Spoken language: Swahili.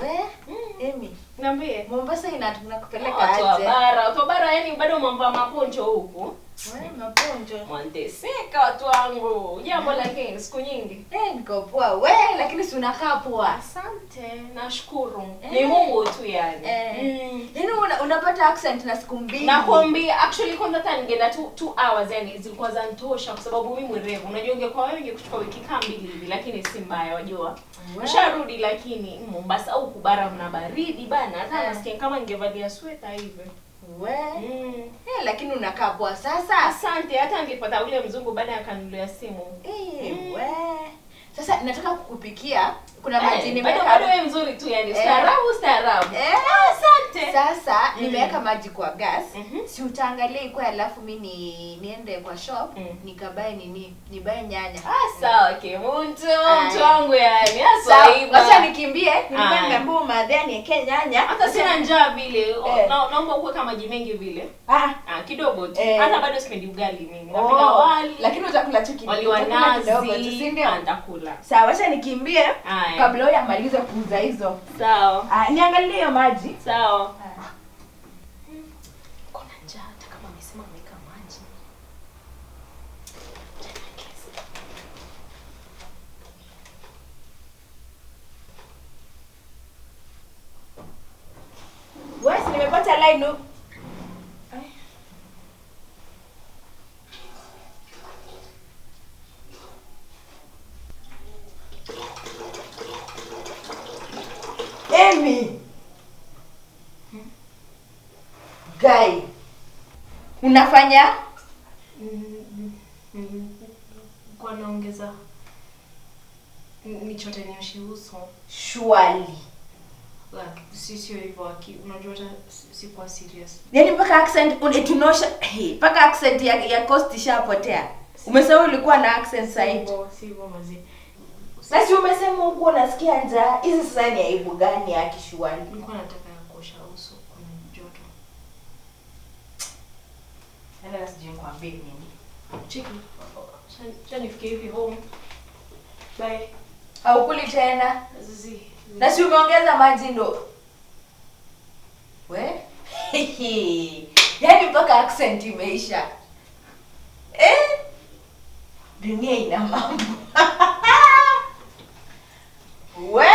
We, Emi, Niambie. Mombasa inakupeleka Watu wa aje? bara, watu wa bara yani bado mwamvaa maponcho huku. We, maponjo. Mwanteseka watu wangu. Jambo lakini siku nyingi. Eh, niko poa. We, lakini si unakaa poa. Asante, nashukuru. Eh. Ni Mungu tu yani. Eh. Mm. Yaani unapata accent na siku mbili. Nakwambia actually kwanza hata ningeenda 2 hours yani zilikuwa zanitosha kwa sababu mimi mwerevu. Unajua ungekuwa wewe ingekuchukua wiki kama mbili hivi lakini si mbaya wajua. We. Usharudi lakini Mombasa au kubara mna baridi bana. Hata Eh. nasikia kama ningevalia sweta hivi. We. Mm. Eh, lakini unakaa poa sasa. Asante, hata ningepata ule mzungu baada ya kanunulia simu. Eh, Mm. we. Sasa nataka kukupikia. Kuna maji Eh, bado nimeweka. bado wewe mzuri tu yani, Eh. staarabu staarabu. Eh. Asante. Sasa Mm. nimeweka maji kwa gas. Mhm. Si utaangalia ikuwe alafu mi niende kwa shop nikabae nini? Nibae nyanya. Ah, sawa kimuntu, Aya. mtu wangu yani. Ah, Sawa, swaiba. wacha nikimbie. Nilikuwa Aya. nimeambiwa madhe aniwekee nyanya. Hata sina njaa vile. Eh. Naomba kuweka maji mengi vile. Ah, Ah, kidogo tu. Eh. Hata bado sipendi ugali mimi. Napenda oh, wali. lakini utakula tu kidogo. Wali wa Utakula kidogo tu, nazi. si ndio? Ah, nitakula. Sawa, wacha nikimbie Aya. kabla huyo amalize kuuza hizo. Sawa. Ah, niangalie hiyo maji. Sawa. Kuna njaa hata kama amesema ameweka maji. Wewe si nimepata line huku. Emi. Guy. Unafanya? Kwa naongeza nichote nioshe uso. Surely. Like, si sio hivyo aki, unajua hata sikuwa serious. Yaani mpaka accent tunaosha hey, mpaka accent ya coast ishapotea. Umesema ulikuwa na accent side. Hivyo, si hivyo mazi. Na si umesema huku unasikia njaa. Hizi sasa ni aibu gani ya kishuani? Nilikuwa nataka ya kuosha uso kuna joto. Hata sijui nikwambie nini. Cheki. Cha nifike hivi home. Bye. Haukuli tena. Zizi. Na si umeongeza maji ndo. We? Yaani mpaka accent imeisha. Eh? Dunia ina mambo. We?